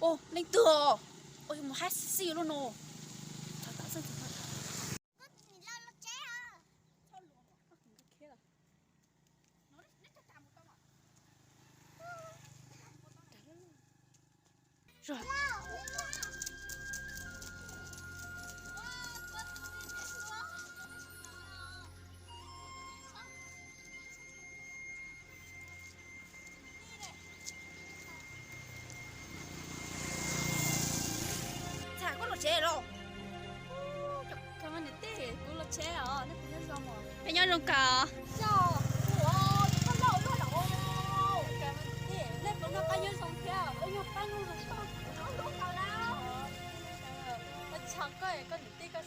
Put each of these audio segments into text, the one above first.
Ua leej twg os? Ua yus mus haib xib xib lub no. Txhais koj los tsev los? Koj niam tij, kuv los tsev os, nej puas nyob zoo os? Peb nyob zoo kawg. Nej puas noj qab nyob zoo thiab? Ua tshaj koj, koj niam tij koj.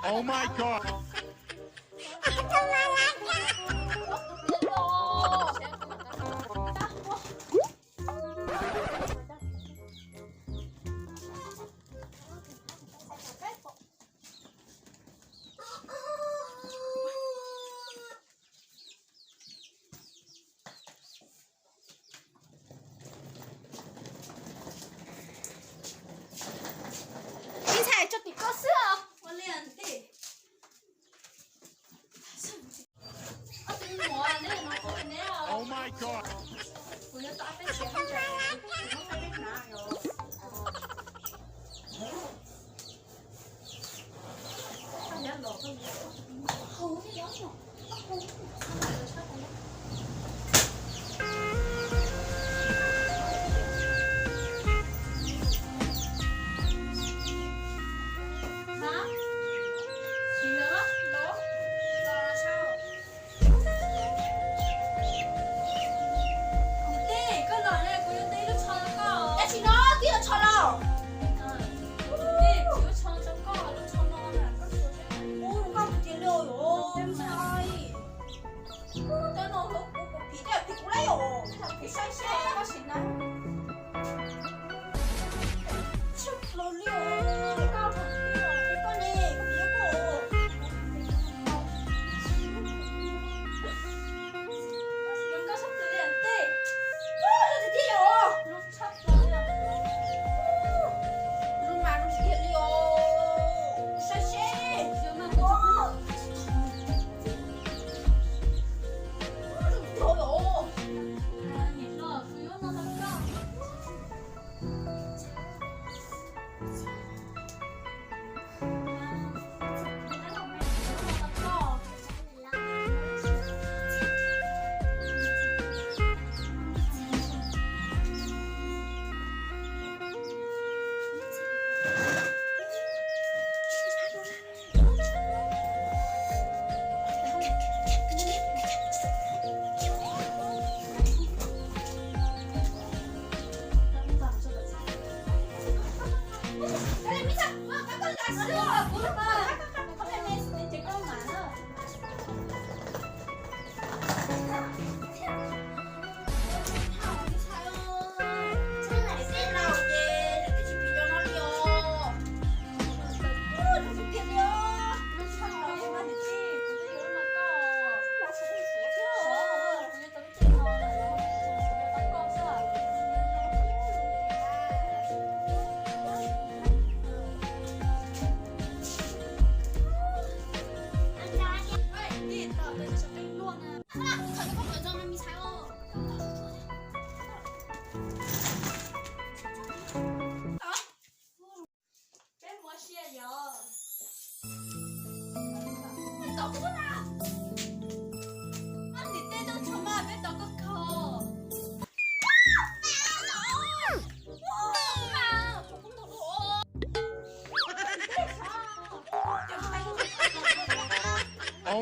Oh my God. Ib ntxhais tso tim koj xwb os. Ua li ntej. Oh my God. Niam tij, koj los ne, kuv yuav tau ib lub tsho rau koj. Tab sis no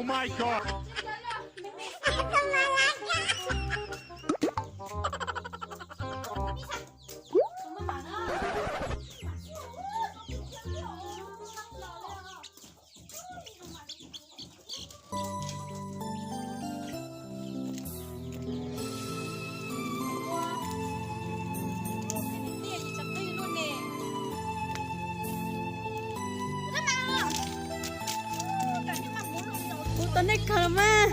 Oh my God. Kuv tau nej kawg los mas.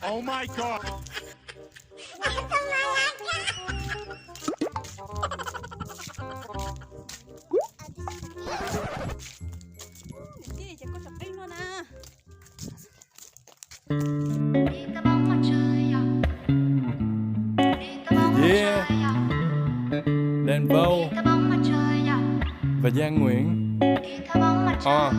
Oh my God. Yeah. Đàn bầu. Và Giang Nguyễn. Ờ.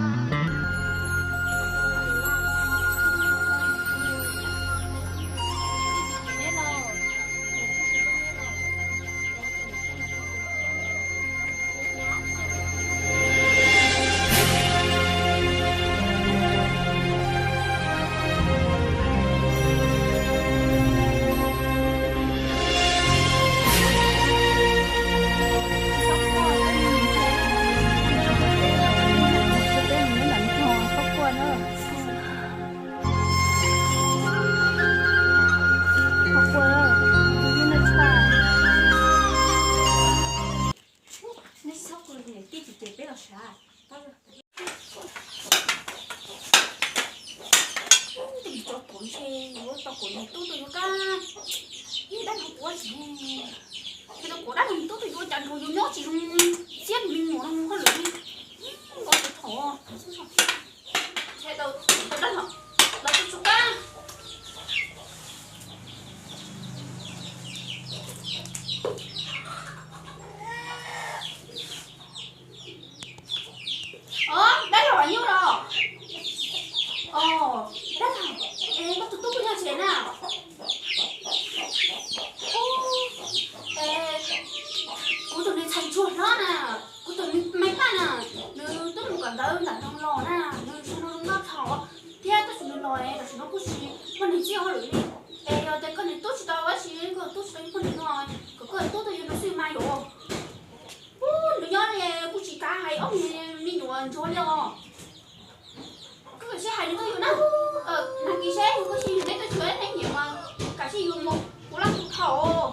Nej txhob qw li, niam tij tsis ces peb los sav. Tus tsov tom ntshe yuav tau kom niam tub tuaj yuav kab. Ib dab no ua tsis, ces tau kom dab no niam tub tuaj yuav cas nrog yus nyob tsis zoo, siab me nyuam no hauj lwm li. Nko tus thov, ntshe tau dab no los tus tsov kab. Os, dab laug nyuj los? Os, dab laug, es koj tus tub puas nyob tsev na? Ub, es kuv tus niag ntxhais ntsuag hlob na, kuv tus me paj na, nws twb mus kawm ntawv ntawm no los na, nws zoo no zoo nkauj dhau thiab, tab sis nws los es tam sim no kuj tsis muaj neeg txib hauj lwm li. Es yog tias koj niam tub tsis tau dab tsi, koj tub tsis tau ib poj niam no, kom koj tub tuaj yuav nws xwb mas yom. Ub, nws nyob kuj tsis kav hais ob me nyuam ntsuag li os. Koj kav tsij hais nws tuaj yuav na. Nag kis seb koj sib nws neb tuaj tsuav neb nyiam mas kav tsij yuav mus kuv laj tus thaum.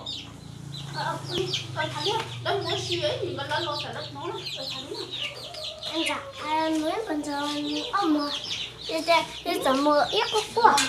Tham li, lawv mus ua si ib nim nkawd lawv los tam lawv hnov na, tham li na. Mus ib pos ntxoog ob mos, li txawm mus ib quaj quaj.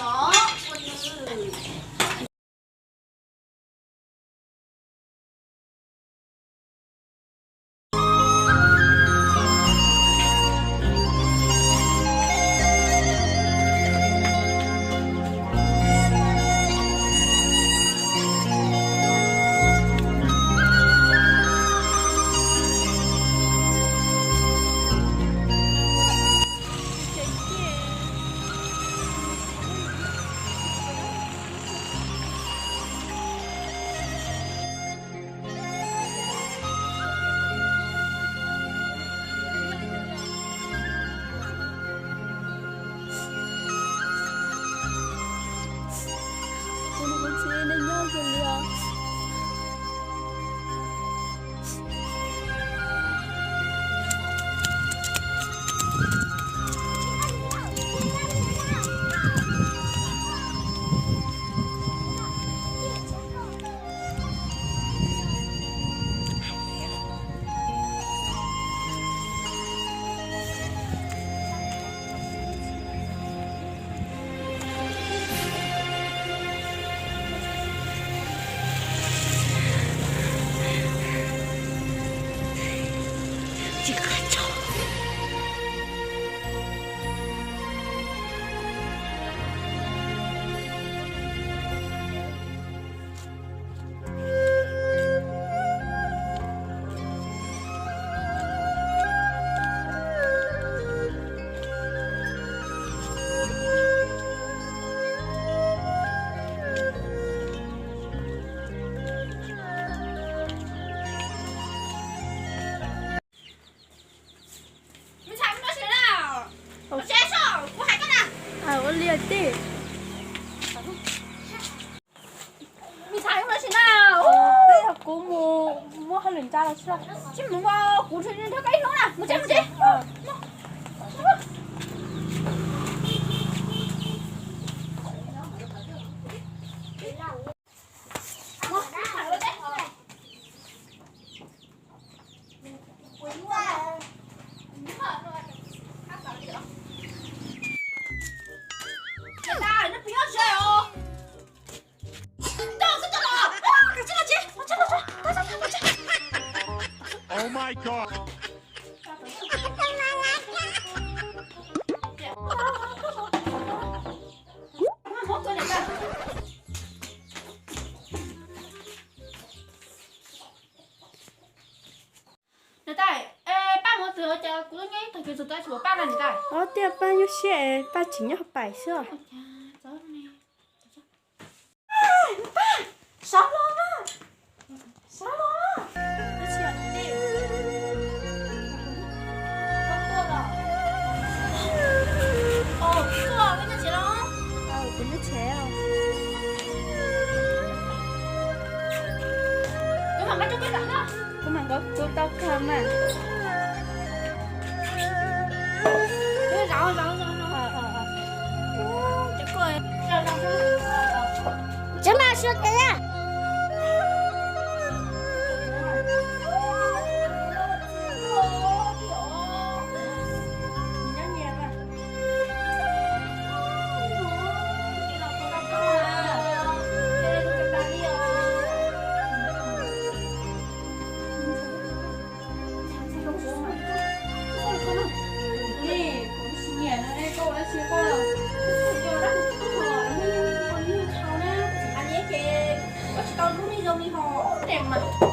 Tsis mus, kuv nrog koj ib hnub na, mus tsev, mus tsev. Oh my God. Niam tais, pab mus twg ua cas kuv lub nyob ib tag kis txog tau tsis pom pab na niam tais. Ob, tiaj pab nyuaj siab, pab tseem nyob hauv paim xwb. Pab, sawv los na, sawv los na. Koj tuaj los? Koj tuaj, koj nyob tsev los? Kuv nyob tsev. Kuv mam nqa rau koj zam na. Kuv mam nqa kuv tau kawg mas. Tsev mas sua tes. Koj tsis tau lub neej zoo li ho, tes mas.